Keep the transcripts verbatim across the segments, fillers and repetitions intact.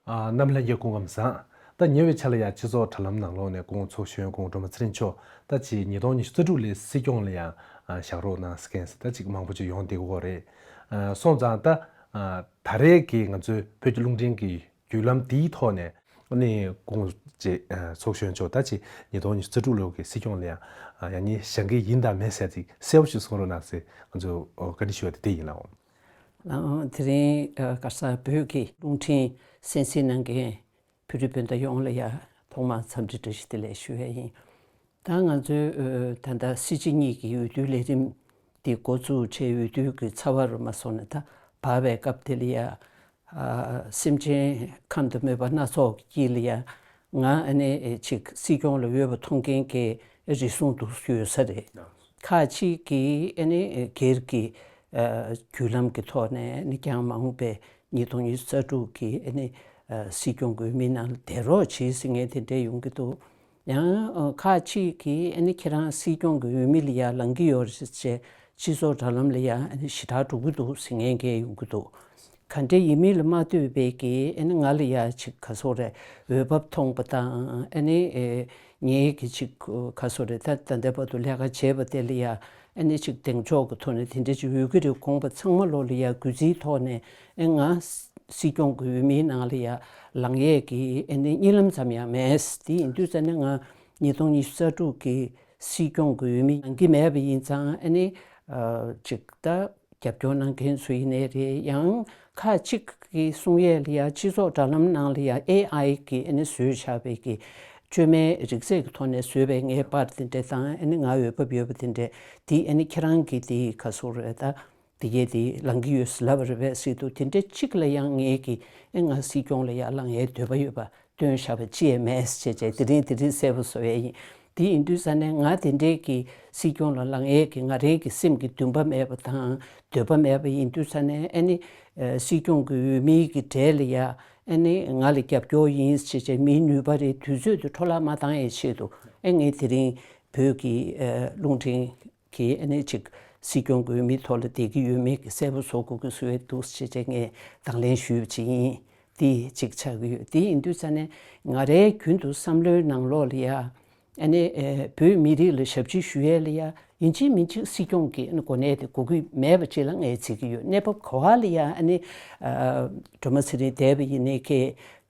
ཨ། གནམ་ལྷན་རྒྱས་སྐུ་ཁམས་བཟང་། ད་ཉེ་བའི་ཆར་ལ་ཡང་སྤྱི་ཚོགས་དྲ་ལམ་ནང་ལོགས་ནས་སྐུ་ངོ་ཚོགས་གཞོན་སྐུ་ངོ་སྒྲོལ་མ་ཚེ་རིང་མཆོག་ད་ཅིག་ཉིས་སྟོང་ཉི་ཤུ་རྩ་དྲུག་ལོའི་སྲིད་སྐྱོང་ལ་ཡང་ཨ་བཞག་རོགས་གནང་ཟེར་མཁན་ད་ཅིག་མང་པོ་ཅིག་ཡོང་བསྡད་ཀྱི་ཡོད་རེད། ཨ། སོང་ཙང་ད་ཨ་ད་རེས་ཀྱི་ང་ཚོའི་བོད་ཀྱི་རླུང་འཕྲིན་གྱི་བརྒྱུད་ལམ་འདིའི་ཐོག་ནས་ཨ་ནི་སྐུ་ངོ་ཅིག་ཨ་ཚོགས་གཞོན་མཆོག་ད་ཅིག་ཉིས་སྟོང་ཉི་ཤུ་རྩ་དྲུག་ལོ་གི་སྲིད་སྐྱོང་ལ་ཡང་ཨ་ཡང་སྙིང་བཞེས་ཀྱི་ཡིན་དང་མིན་ཟེར་ཅིག་གསལ་པོ་ཞིག་གསུང་རོགས་གནང་ཟེར་ང་ཚོས་ཨོ་བཀའ་འདྲི་ཞུ་བ་དེ་དེ་ཡིན་ལགས། ལགས། དེ་རིང་ཨ་ག་ས་བོད་ཀྱི་རླུང་འཕྲིན་གསན་གཟིགས་གནང་མཁན་བོད་རིགས་སྤུན་ཟླ་ཡོངས་ལ་ཡ་ཐོག་མར་འཚམས་འདྲི་བཀྲ་ཤིས་བདེ་ལེགས་ཞུ་ཡ་ཡིན། ད་ང་ཚོའི་ཨ་ད་ལྟ་སྲིད་སྤྱི་གཉིས་ཀྱི་འོས་བསྡུའི་ལས་རིམ་འདི་འགོ་བཙུགས་བྱས་འོས་བསྡུ་གི་ཚར་བ་རུ་མ་སོང་ནས་ད་བར་བའི་སྐབས་དེ་ལ་ཡ་ཨ་སེམས་ཅན་ཁམས་དང་མོས་པ་སྣ་ཚོགས་ཀྱི་དཀྱིལ་ལ་ཡ་ང་ཨ་ནི་ཅིག་སྲིད་སྐྱོང་ལ་འོས་པ་མཐོང་མཁན་གྱི་རེ་ཟུང་འདུག་ཡོད་ས་རེད། ཁག་ཅིག་གིས་ཨ་ནི་སྒེར་གྱི་ཨ་བརྒྱུད་ལམ་གྱི་ཐོག་ནས་ཨ་ནི་ཀྱང་མ་འོངས་པའི་ཉིས་སྟོང་ཉི་ཤུ་རྩ་དྲུག་གི་ཨ་ནི་ཨ་སྲིད་སྐྱོང་གི་འོས་མིའི་ནང་ལ་བསྡད་རོགས་བྱེད་ཟེར་མཁན་དེ་འདྲ་ཡོང་གི་འདུག་ཡང་ཨ་ཁག་ཅིག་གིས་ཨ་ནི་ཁྱེད་རང་སྲིད་སྐྱོང་གི་འོས་མི་ལ་ཡ་ལངས་ཀྱི་ཡོད་རེད་ཅེས་སྤྱི་ཚོགས་དྲ་ལམ་ལ་ཡ་ཨ་ནི་ཞེ་དྲག་འགྲོ་གི་འདུག་ཟེར་མཁན་འགའ་ཡོང་གི་འདུག་ག་འདྲ་ཡིན་མིན་ལ་མ་ལྟོས་པའི་གི་ཨ་ནི་ང་ལ་ཡ་ཅིག་ག་སོ་རེད་འོས་བབ་མཐོང་པ་དང་ཨ་ནི་ཨེ་ངའི་གི་ཅིག་ག་སོ་རེད་ད་ད་ལྟ་བར་དུ་ལས་ཀ་བྱས་པ་དེ་ལ་ཡ་ཨ་ནི་ཅིག་གདེང་འཇོག་གི་ཐོག་ནས་དེ་འདྲ་ཅིག་འོས་ཀྱི་རེད་དགོངས་པ་ཚང་མ་ལོ་ལ་ཡ་གུས་བརྩིའི་ཐོག་ནས་ཨེ་ང་སྲིད་སྐྱོང་གི་འོས་མིའི་ནང་ལ་ཡ་ལངས་ཡས་ཀྱི་ཨ་ནི་གཉིད་ལམ་ཙམ་ཡང་མེད། དེ་ཡིན་དུས་ཙ་ནས་ང་ཉིས་སྟོང་ཉི་ཤུ་རྩ་དྲུག་གི་སྲིད་སྐྱོང་གི་འོས་མི་ལངས་ཀྱི་མེད་པ་ཡིན་ཙང་ཨ་ནི་ཨ་ཅིག་ད་རྒྱབ་སྐྱོར་གནང་མཁན་ཚོ་ཡིན་ནའི་རེད། ཡང་ཁག་ཅིག་གིས་གསུང་ཡས་ལ་ཡ་སྤྱི་ཚོགས་དྲ་ལམ་ནང་ལ་ཡ་ཨེ་ཨའི་གིས་ཨ་ནི་བཟོས་བཞག་པའི་གི་བཅོས་མའི་རིག་རྫས་ཀྱི་ཐོག་ནས་བཟོས་པའི་ངའི་པར་དེ་འདྲ་དང་ཨ་ནི་ང་འོས་བབ་ཡོད་པ་དེ་འདྲ་དེ་ཨ་ནི་ཁྱེད་རང་གིས་དེ་ག་སོ་རེད་ད་དེ་གས་དེ་ལངས་ཀྱི་ཡོད་ཟེར་ལབ་པ་རེད་པས་ཟེར་དུས་དེ་འདྲ་གཅིག་ལ་ཡང་ངས་ཀྱི་ཨ་ང་སྲིད་སྐྱོང་ལ་ཡ་ལངས་ཡས་འདོད་པ་ཡོད་པ། བཏོན་བཞག་པ་ཅི་ཡང་མེད་ཅེས་བྱས་དེ་རིང་དེ་རིང་གསལ་པོ་བཟོ་ཡས་ཡིན། དེ་ཡིན་དུས་ཙ་ནས་ང་དེ་འདྲའི་གི་སྲིད་སྐྱོང་ལ་ལངས་ཡས་ཀྱི་ང་རང་གི་སེམས་ཀྱི་འདུན་པ་མེད་པ་དང་འདོད་པ་མེད་པ་ཡིན་དུས་ཙ་ནས་ཨ་ནི་ཨ་སྲིད་སྐྱོང་གི་འོས་མིའི་གི་གྲས་ལ་ཡ་ཨ་ནི་ང་ལ་རྒྱབ་སྐྱོར་ཡིན་ཅེས་བྱས་མིའི་ནུས་པ་རེད་དུས་ཚོད་དུ་འཕྲོ་བརླག་མ་བཏང་ཡས་ཆེད་དུ་ཨ་ངས་དེ་རིང་བོད་ཀྱི་ཨ་རླུང་འཕྲིན་གྱི་ཨ་ནི་ཅིག་སྲིད་སྐྱོང་གི་འོས་མིའི་ཐོག་ལ་བསྡད་ཀྱི་ཡོད་མེད་ཀྱི་གསལ་པོ་བཟོ་དགོས་ཀྱི་བཟོ་ཡས་འདུག་ཅེས་བྱས་ངས་དང་ལེན་ཞུས་པ་ཅིག་ཡིན། དེ་གཅིག་ཆགས་ཀྱི་ཡོད། དེ་ཡིན་དུས་ཙ་ནས་ང་རའི་རྒྱུན་དུ་བསམ་བློའི་ནང་ལོགས་ལ་ཡ་ཨ་ནི་ཨེ་བོད་མི་རིགས་ལ་ཞབས་ཕྱི་ཞུ་ཡས་ལ་ཡ་ཡིན་གཅིག་མིན་གཅིག་སྲིད་སྐྱོང་གི་ཨ་ནི་གོ་གནས་དེ་དགོས་ཀྱི་མེད་པ་ཅིག་ལ་ངས་བརྩི་གི་ཡོད། གནས་བབ་ག་བ་ལ་ཡ་ཨ་ནི་ཨ་སྒྲོལ་མ་ཚེ་རིང་བསྡད་པ་ཡིན་ནའི་ཁེ་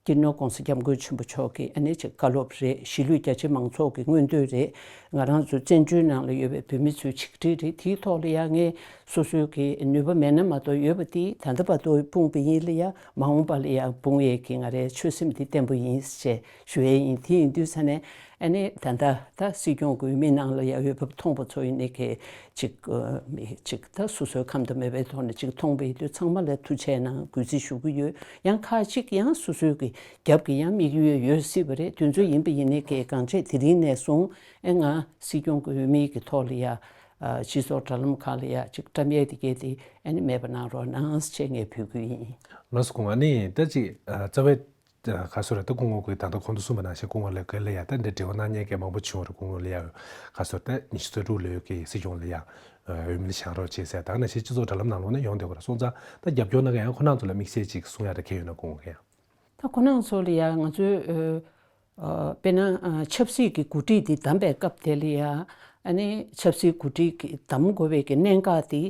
སྤྱི་ནོར་༸གོང་ས་༸སྐྱབས་མགོན་ཆེན་པོ་མཆོག་གི་ཨ་ནི་ཅིག་བཀའ་སློབ་རེད། གཞིས་ལུས་རྒྱ་ཆེ་མང་ཚོགས་ཀྱི་མངོན་འདོད་རེད། ང་རང་ཚོ་བཙན་བྱོལ་ནང་ལ་ཡོད་པའི་བོད་མི་ཚོའི་ཆིག་སྒྲིལ་རེད། དེའི་ཐོག་ལ་ཡ་ངས་སོ་སོའི་གི་ནུས་པ་མེད་ན་མ་གཏོགས་ཡོད་པ་དེ་ད་ལྟ་བར་དུ་སྤུངས་པ་ཡིན་ལ་ཡ་མ་འོངས་པ་ལ་ཡ་སྤུངས་ཡས་ཀྱི་ང་རའི་ཆོད་སེམས་དེ་བརྟན་པོ་ཡིན་ཞེས་ཞུ་ཡས་ཡིན། དེ་ཡིན་དུས་ཙ་ནས་ཨ་ནི་ད་ལྟ་ད་སྲིད་སྐྱོང་གི་འོས་མི་ནང་ལ་ཡ་འོས་བབ་མཐོང་པ་ཚོ་ཡིན་ནའི་གི་ཅིག་ཨ་མི་ཅིག་ད་སོ་སོའི་ཁམས་དང་མོས་པའི་ཐོག་ནས་ཅིག་མཐོང་པ་ཡིན་དུས་ཚང་མ་ལ་ཐུགས་རྗེ་གནང་གུས་བརྩི་ཞུ་གི་ཡོད། ཡང་ཁག་ཅིག་ཡང་སོ་སོའི་གི་རྒྱབ་ཀྱི་ཡང་དམིགས་ཡུལ་ཡོད་སྲིད་པ་རེད། དེ་ཚོ་ཡིན་པ་ཡིན་ནའི་གི་གང་བྱས་དེ་རིང་ནས་བཟུང་ཨེ་ང་སྲིད་སྐྱོང་གི་འོས་མིའི་གི་ཐོག་ལ་ཡ་ཨ་སྤྱི་ཚོགས་དྲ་ལམ་ཁག་ལ་ཡ་ཅིག་བཀྲམ་ཡས་དེ་གས་དེ་ཨ་ནི་མེད་པ་གནང་རོགས་གནང་ཞེས་ངས་འབོད་སྐུལ་ཡིན། ལགས་སོ། སྐུ་ངོ་ཨ་ནི་ད་ཅིག་ཨ་རྩ་བའི་ཨ་ག་སོ་རེད་ད་སྐུ་ངོ་གིས་ད་ལྟ་གོང་དུ་གསུངས་པ་ནང་བཞིན་སྐུ་ངོ་ལ་ག་ལ་ཡ་ད་འདི་འབྲེལ་བ་གནང་མཁན་གྱི་མང་པོ་བྱུང་བ་རེད། སྐུ་ངོ་ལ་ཡ་ག་སོ་ད་ཉི་ཤུ་རྩ་དྲུག་ལོའི་གི་སྲིད་སྐྱོང་ལ་ཡ་འོས་མི་ལ་བཞག་རོགས་བྱེད་ཟེར་ད་ག་ནང་བཞིན་སྤྱི་ཚོགས་དྲ་ལམ་ནང་ལོགས་ནས་ཡོང་བསྡད་ཀྱི་རེད། སོང་ཙང་ད་རྒྱབ་སྐྱོར་གནང་མཁན་ཡང་ཁོ་རང་ཚོ་ལ་དམིགས་བསལ་ཅིག་གསུང་ཡ་རེ་གལ་ཡོད་ན་སྐུ་ངོ་གིས་ཡང་། ད་ཁོ་རང་ཚོ་ལ་ཡ་ང་ཚོས་ཨ་ཨ་དཔེར་ན་ཨ་ཆབ་སྲིད་ཀྱི་འགོ་ཁྲིད་འདི་བདམས་པའི་སྐབས་དེ་ལ་ཡ་ཨ་ནི་ཆབ་སྲིད་འགོ་ཁྲིད་ཀྱི་བདམས་དགོས་པའི་གི་གནད་འགག་དེ་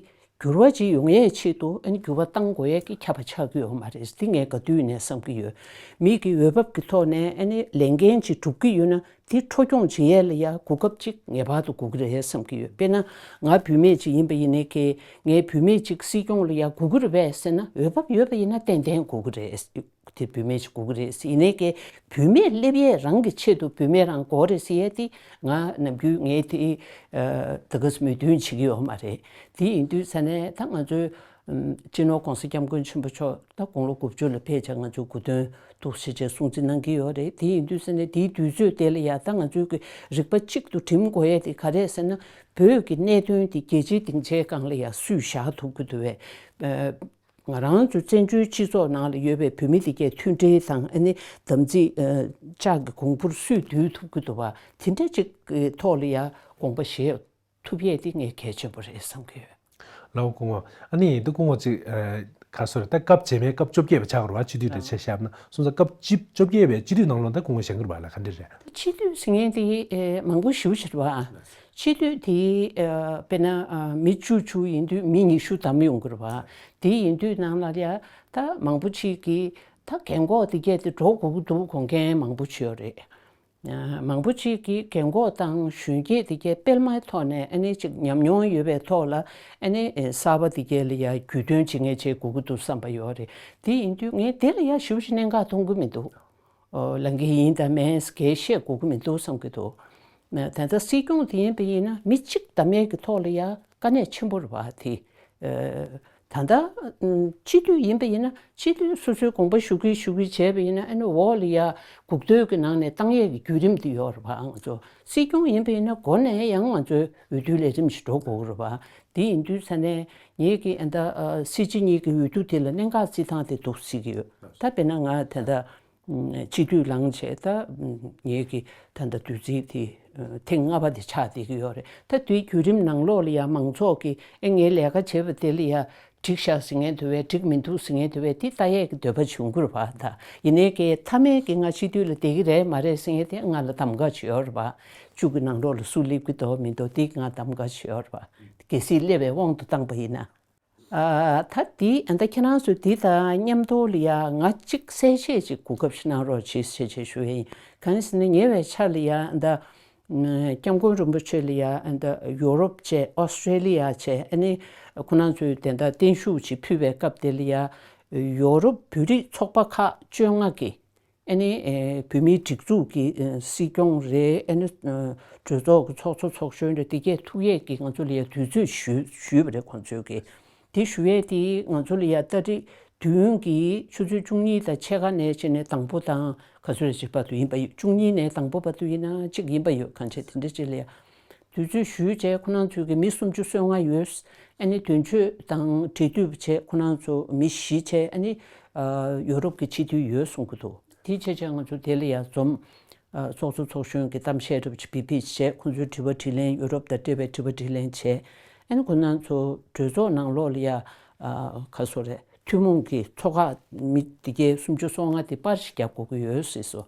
འགྱུར་བ་ཅིག་ཡོང་ཡས་ཆེད་དུ་ཨ་ནི་འགྱུར་བ་གཏང་དགོས་ཡས་ཀྱི་ཁྱབ་པ་ཆགས་ཀྱི་ཡོད་མ་རེད། འདི་ངས་ག་དུས་ནས་བསམ་གྱི་ཡོད། མི་གི་འོས་བབ་ཀྱི་ཐོག་ནས་ཨ་ནི་ལས་འགན་ཅིག་སྒྲུབ་ཀྱི་ཡོད་ན་དེ་འཕྲོ་སྐྱོང་བྱེད་ཡས་ལ་ཡ་གོ་སྐབས་ཅིག་ངེས་པར་དུ་དགོས་ཀྱི་རེད་བསམ་གྱི་ཡོད། དཔེར་ན་ང་བུད་མེད་ཅིག་ཡིན་པ་ཡིན་ནའི་གི་ངས་བུད་མེད་ཅིག་སྲིད་སྐྱོང་ལ་ཡ་དགོས་ཀྱི་རེད་པས་ཟེར་ན་འོས་བབ་ཡོད་པ་ཡིན་ན་ཏན་ཏན་དགོས་ཀྱི་རེད། དེ་བུད་མེད་ཅིག་དགོས་ཀྱི་རེད་ཟེར། ཡིན་ནའི་གི་བུད་མེད་སླེབས་ཡས་རང་གི་ཆེད་དུ་བུད་མེད་རང་དགོས་རེད་ཟེར་ཡས་དེ་ང་ནམ་རྒྱུན་ངས་དེ་ཨ་ད་ག་སེ་མོས་མཐུན་བྱེད་ཀྱི་ཡོད་མ་རེད། དེ་ཡིན་དུས་ཙ་ནས་ད་ང་ཚོའི་ཨམ་སྤྱི་ནོར་༸གོང་ས་༸སྐྱབས་མགོན་ཆེན་པོ་མཆོག་ད་དགུང་ལོ་དགུ་བཅུ་ལ་ཕེབས་བྱས་ང་ཚོའི་སྐུ་མདུན་ཐུགས་རྗེ་ཆེ་གསུང་བརྩི་གནང་གི་ཡོད་རེད། དེ་ཡིན་དུས་ཙ་ནས་དེའི་དུས་ཚོད་དེ་ལ་ཡ་ད་ང་ཚོའི་གི་རིག་པ་གཅིག་ཏུ་སྒྲིམ་དགོས་ཡས་དེ་ག་རེད་ཟེར་ན་བོད་ཀྱི་གནད་དོན་དེ་རྒྱལ་སྤྱིའི་སྡིངས་ཆའི་སྒང་ལ་ཡ་སུས་བཞག་ཐུབ་ཀྱི་འདུག་བས། ཨ་ང་རང་ཚོ་བཙན་བྱོལ་སྤྱི་ཚོགས་ནང་ལ་ཡོད་པའི་བོད་མི་དེ་གས་མཐུན་སྒྲིལ་དང་ཨ་ནི་དམ་ཚིག་ཨ་ལྕགས་ཀྱི་གོང་བུར་སུས་བསྡུ་ཐུབ་ཀྱི་འདུག་བ། དེ་འདྲ་ཅིག་གི་ཐོག་ལ་ཡ་དགོངས་པ་བཞེས་ཐུབ་ཡས་དེ་ངས་གལ་ཆེན་པོ་རེད་བསམ་གྱི་ཡོད། ལགས་སྐུ་ངོ་ཨ་ནི་འདི་སྐུ་ངོ་ཅིག་ཨ་ ག་སོ་རེད། ད་སྐབས་རྗེས་མའི་སྐབས་བཅོ་བརྒྱད་པ་ཆགས་རེད་བ། སྤྱི་འཐུས་དེ་ཆ་བཞག་ན་སོང་ཙང་སྐབས་བཅུ་བཅོ་བརྒྱད་པའི་སྤྱི་འཐུས་ནང་ལོགས་ད་སྐུ་ངོ་བཞེངས་ཀྱི་རེད་བ་ལ། ག་འདྲ་རེད། སྤྱི་འཐུས་ཟེར་མཁན་དེ་ཨེ་མང་པོ་ཞེ་པོ་ཅིག་རེད་བ། སྤྱི་འཐུས་དེ་ཨེ་དཔེར་ན་ཨ་མི་བཅུ་བཅུ་ཡིན་དུས་མི་ཉི་ཤུ་བདམས་ཡོང་གི་རེད་བ། དེ་ཡིན་དུས་ནང་ལ་ཡ་ད་མང་པོ་ཅིག་གིས་ད་རྒན་གོག་དེ་གས་དེ་འགྲོ་དགོས་ཀྱི་འདུག་དགོངས་མཁན་མང་པོ་ཅིག་ཡོད་རེད། ཨ་མང་པོ་ཅིག་གིས་རྒན་གོག་དང་གཞོན་སྐྱེས་དེ་གས་སྤེལ་མའི་ཐོག་ནས་ཨ་ནི་ཅིག་ཉམས་མྱོང་ཡོད་པའི་ཐོག་ལ་ཨ་ནི་ཨེ་གསར་པ་དེ་གས་ལ་ཡ་རྒྱུས་སྟོན་བྱེད་མཁན་བྱེད་དགོས་ཀྱི་འདུག་བསམ་པ་ཡོད་རེད། དེ་ཡིན་དུས་ངས་དེ་ལ་ཡ་ཞེ་པོ་ཅིག་གནད་འགག་མཐོང་གི་མི་འདུག་ཨོ་ལང་གི་ཡིན་དང་མིན་གས་བཤད་དགོས་ཀྱི་མི་འདུག་བསམ་གྱི་འདུག་ད་ལྟ་སྲིད་སྐྱོང་དེ་ཡིན་པ་ཡིན་ན་མི་གཅིག་བདམས་ཡས་ཀྱི་ཐོག་ལ་ཡ་དཀའ་གནད་ཆེན་པོ་རེད་བ་དེ། ཨ་ད་ལྟ་ཨ་སྤྱི་འཐུས་ཡིན་པ་ཡིན་ན་སྤྱི་འཐུས་སོ་སོའི་དགོངས་པ་ཞུ་གི་ཞུ་གི་བྱས་པ་ཡིན་ན་ཨ་ནི་འོག་ལ་ཡ་འགུག་ཐོས་ཀྱི་ནང་ནས་བཏང་ཡས་ཀྱི་བརྒྱུད་རིམ་དེ་ཡོད་རེད་བ། ང་ཚོ་སྲིད་སྐྱོང་ཡིན་པ་ཡིན་ན་འགོ་ནས་ཡང་ང་ཚོའི་འོས་བསྡུའི་ལས་རིམ་ཞིག་འགྲོ་དགོས་ཀྱི་རེད་བ། དེ་ཡིན་དུས་ས་ནས་ངེད་ཀྱི་ཨ་ད་ཨ་སྲིད་སྤྱི་གཉིས་ཀྱི་འོས་བསྡུ་དེ་ལ་གནད་འགག་རྩི་སྟངས་དེ་འདུག་སྲིད་ཀྱི་ཡོད། ད་དཔེར་ན་ང་ད་ལྟ་སྤྱི་འཐུས་ལངས་བྱས་ད་ངེད་ཀྱི་ད་ལྟ་དུས་ཚིགས་དེ་ཐེངས་ལྔ་པ་དེ་ཆགས་བསྡད་ཀྱི་ཡོད་རེད། ད་དེའི་བརྒྱུད་རིམ་ནང་ལོགས་ལ་ཡ་མང་ཚོགས་ཀྱིས་ཨེ་ངའི་ལས་ཀ་བྱས་པ་དེ་ལ་ཡ་འགྲིག་ཤག་ཟེར་མཁན་དེ་བས་འགྲིག་མི་འདུག་ཟེར་མཁན་དེ་བས་དེ་ལྟ་ཡས་ཀྱི་འདོད་པ་བྱུང་གི་རེད་བ། ད་ཡིན་ནའི་ཀྱི་མཐའ་མའི་ཀྱི་ང་སྤྱི་འཐུས་ལ་བསྡད་ཀྱི་རེད་མ་རེད་ཟེར་མཁན་དེ་ང་ལ་གདམ་ག་བྱེད་ཡོད་རེད་བ། བཅུ་གི་ནང་ལོགས་ལ་སུ་སླེབས་ཀྱི་འདུག་མི་འདུག་དེ་ང་གདམ་ག་བྱེད་ཡོད་རེད་བ། གལ་སྲིད་སླེབས་པའི་དབང་དུ་བཏང་པ་ཡིན་ན། ཨ་ད་དེ་ཨ་ད་ཁྱེད་རང་ཚོ་དེ་དང་མཉམ་དུ་ལ་ཡ་ང་གཅིག་གསལ་བཤད་ཅིག་གོ་སྐབས་ཤིག་གནང་རོགས་བྱེད་ཞེས་བྱས་ཞུ་ཡ་ཡིན། གང་ཡིན་ཟེར་ན་ཉེ་བའི་ཆར་ལ་ཡ་ཨ་ད་སྐྱབས་མགོན་རིན་པོ་ཆེ་ལ་ཡ་ཨ་ད་ཡོ་རོབ་བྱས་ཨོ་སི་ཊྲེ་ལི་ཡ་བྱས་ཨ་ནི་ཁོ་རང་ཚོའི་དེ་འདྲ་བརྟན་བཞུགས་ཅིག་ཕུལ་བའི་སྐབས་དེ་ལ་ཡ་ཡོ་རོབ་བོད་རིགས་ཚོགས་པ་ཁག་བཅོ་ལྔ་གིས། ཨ་ནི་ཨེ་བོད་མིའི་སྒྲིག་འཛུགས་ཀྱི་ཨེ་སྲིད་སྐྱོང་རེད། ཨ་ནི་ཨེ་གྲོས་ཚོགས་ཀྱི་ཚོགས་གཙོ་ཚོགས་གཞོན་རེད། དེ་གས་ཐུག་ཡས་ཀྱི་ང་ཚོ་ལ་ཡ་དུས་ཚོད་ཞུས་ཞུས་པ་རེད་ཁོང་ཚོས་ཀྱི། དེ་ཞུ་ཡས་དེ་ང་ཚོ་ལ་ཡ་ཏ་རིག་བདུན་གྱི་ཆུ་ཚོད་བཅུ་གཉིས་དང་ཕྱེད་ཀ་ནས་བྱས་ནས་དང་པོ་དང་ག་ཚོད་ཅིག་བར་དུ་ཡིན་པ་ཡོད། བཅུ་གཉིས་ནས་དང་པོ་བར་དུ་ཡིན་ན་གཅིག་ཡིན་པ་ཡོད། གང་བྱས་དེ་འདྲ་ཅིག་ལ་ཡ། དུས་ཚོད་ཞུས་བྱས་ཁོ་རང་ཚོས་ཀྱི་མི་སུམ་ཅུ་སོ་ལྔ་ཡོད། ཨ་ནི་དོན་གཅོད་དང་འབྲེལ་མཐུད་བྱས་ཁོ་རང་ཚོ་མི་བཞི་བྱས་ཨ་ནི་ཨ་ཡོ་རོབ་ཀྱི་སྤྱི་འཐུས་ཡོད་གསུང་གི་འདུག་དེ་བྱས་བྱས་ང་ཚོ་དེ་ལ་ཡ་འཛོམས། ཨ་ཚོགས་གཙོ་ཚོགས་གཞོན་གྱི་གཏམ་བཤད་འདྲ་པོ་ཅིག་བི་བི་བྱས་ཁོ་ཚོའི་དྲི་བ་དྲིས་ལན་ཡོ་རོབ་དང་འབྲེལ་བའི་དྲི་བ་དྲིས་ལན་བྱས། ཨ་ནི་ཁོ་རང་ཚོ་གྲོས་ཚོགས་ནང་ལོགས་ལ་ཡ་ཨ་ག་སོ་རེད། ཐུན་མོང་གི་ཚོགས་ཁག་མི་དེ་གའི་སུམ་ཅུ་སོ་ལྔ་དེ་པར་ཞིག་རྒྱབ་དགོས་ཀྱི་ཡོད་ཟེར་སོ།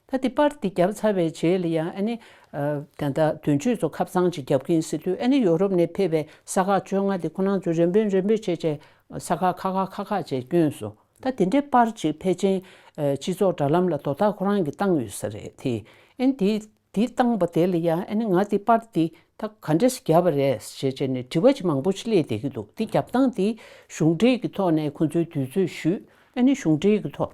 ད་དེ་པར་དེ་བརྒྱབ་ཚར་བའི་རྗེས་ལ་ཡང་ཨ་ནི་ཨ་ད་ལྟ་དོན་གཅོད་ཚོ་ཁ་སང་ཅིག་རྒྱབ་ཀྱིན་ཟེར་དུས་ཨ་ནི་ཡོ་རོབ་ནས་ཕེབས་པའི་ས་ཁག་བཅོ་ལྔ་དེ་ཁོ་རང་ཚོ་རེ་འབོད་རེ་འབོད་བྱས་བྱས་ས་ཁག་ཁག་ཁག་ཁག་ཁག་བྱས་བསྐྱོན་སོང་། ད་དེ་འདྲའི་པར་ཅིག་ཕལ་ཆེར་ཨ་སྤྱི་ཚོགས་དྲ་ལམ་ལ་དོ་བདག་ཁོ་རང་གིས་བཏང་ཡོད་ས་རེད་དེ། ཨ་ནི་དེ་དེ་བཏང་པ་དེ་ལ་ཡང་ཨ་ནི་ང་དེ་པར་དེ་ད་ག་འདྲས་བརྒྱབ་པ་རེད་ཞེས་བྱས་ནས་དྲི་བ་ཅིག་མང་པོ་ཅིག་སླེབས་བསྡད་ཀྱི་འདུག་དེ་རྒྱབ་སྟངས་དེ་གཞུང་འབྲེལ་གྱི་ཐོག་ནས་ཁོ་ཚོའི་དུས་ཚོད་ཞུས། ཨ་ནི་གཞུང་འབྲེལ་གྱི་ཐོག་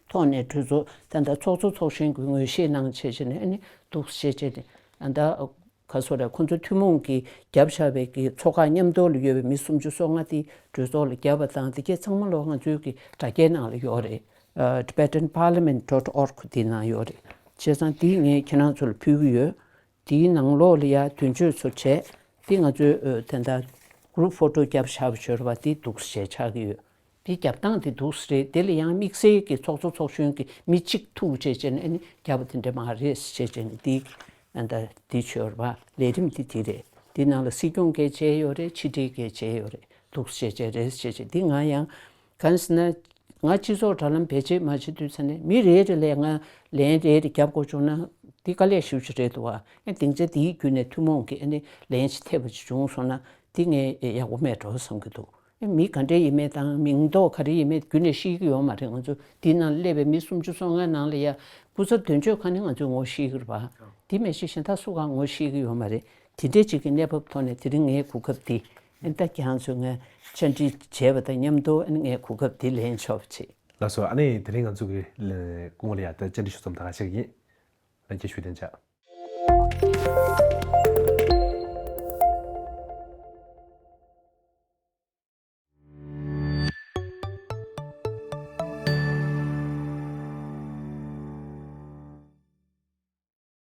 ཐོག་ནས་གྲོས་ཚོགས་ད་ལྟ་ཚོགས་གཙོ་ཚོགས་གཞོན་གྱི་ངོས་བཞེས་གནང་བྱས་བྱས་ནས་ཨ་ནི་འདུག་བྱས་བྱས་ནས་ད་ལྟ་ག་སོ་རེད། ཁོ་ཚོ་ཐུན་མོང་གིས་བརྒྱབ་བཞག་པའི་གི་ཚོགས་ཁག་མཉམ་དུ་ལ་ཡོད་པའི་མི་སུམ་ཅུ་སོ་ལྔ་དེ་གྲོས་ཚོགས་ལ་བརྒྱབ་པ་དང་དེ་གས་ཚང་མ་ལོ་ང་ཚོའི་གི་དྲ་རྒྱའི་ནང་ལ་ཡོད་རེད། ཨ་Tibetan Parliament dot org དེའི་ནང་ཡོད་རེད། བྱས་ཙང་དེ་ངས་ཁྱེད་རང་ཚོ་ལ་ཕུལ་གི་ཡོད། དེའི་ནང་ལོགས་ལ་ཡ་དོན་གཅོད་ཚོ་བྱས། དེ་ང་ཚོས་ཨ་དེ་འདྲ་group photo བརྒྱབ་བཞག་པ་བྱོས་ར་བ་དེ་འདུག་སེ་བྱས་ཆགས་ཀྱི་ཡོད། དེ་རྒྱབ་སྟངས་དེ་འདུག་སེ་རེད། དེ་ལ་ཡང་དམིགས་བསལ་གྱི་ཚོགས་གཙོ་ཚོགས་གཞོན་གྱི་མི་གཅིག་ཐུག་བྱས་བྱས་ནས་ཨ་ནི་རྒྱབ་པ་དེ་འདྲ་མ་རེད་ཟེར་བྱས་བྱས་ནས་དེ་ཨ་འདྲ་དེ་བྱོས་ར་བ་ལས་རིམ་དེ་དེ་རེད། དེ་ནང་ལ་སྲིད་སྐྱོང་གིས་བྱས་ཡོད་རེད། ཕྱི་དྲིལ་གྱིས་བྱས་ཡོད་རེད། འདུག་སེ་བྱས་བྱས་རེད་ཟེར་བྱས་བྱས་དེ་ང་ཡང་གང་ཟེར་ན། ང་སྤྱི་ཚོགས་དྲ་ལམ་བེད་སྤྱོད་མ་བྱེད་དུས་ཚོད་ནས་མི་རེ་རེ་ལ་ང་ལན་རེ་རེ་རྒྱབ་དགོས་བྱུང་ན་འདི་དཀའ་ལས་ཞེ་པོ་ཅིག་རེད་འདུག་བ། ཨེ་སྡིངས་ཆ་འདིའི་བརྒྱུད་ནས་ཐུན་མོང་གི་ཨ་ནི་ལན་ཞིག་ཐེབས་པ་ཅིག་བྱུང་སོང་ན་འདི་ངས་ཡག་པོ་མེད་འགྲོ་བསམ་གྱི་འདུག་ཨེ་མི་ག་འདྲས་ཡིན་མིན་དང་མིང་འདོགས་ག་རེ་ཡིན་མིན་བརྒྱུད་ནས་ཤེས་ཀྱི་ཡོད་མ་རེད། ང་ཚོ་འདི་ནང་སླེབས་པའི་མི་སུམ་ཅུ་སོ་ལྔའི་ནང་ལ་ཡ་སྐུ་ཚབ་དོན་གཅོད་ཁང་ནས་ང་ཚོས་ངོ་ཤེས་ཀྱི་རེད་བ། འདི་མེད་ཤེས་གཞན་དག་སུ་གང་ངོ་ཤེས་ཀྱི་ཡོད་མ་རེད། དེ་འདྲས་ཅིག་གི་གནས་བབ་ཐོག་ནས་དེ་རིང་ངའི་གོ་སྐབས་འདི་ཨེ་ད་ཁྱེད་རང་ཚོས་ངས་བཅར་འདྲི་བྱས་པ་དང་མཉམ་དུ་ཨ་ནི་ངའི་གོ་སྐབས་འདི་ལེན་ཆོག་པ་བྱེད། ལགས་སོ། ཨ་ནི་དེ་རིང་ང་ཚོ་གི་ལ་སྐུ་ངོ་ལ་ཡ་ད་བཅར་འདྲི་ཞུ་མཚམས་ད་ག་ཞིག་ཡིན། ལྷན་རྒྱས་ཞུ་དན་ཆ།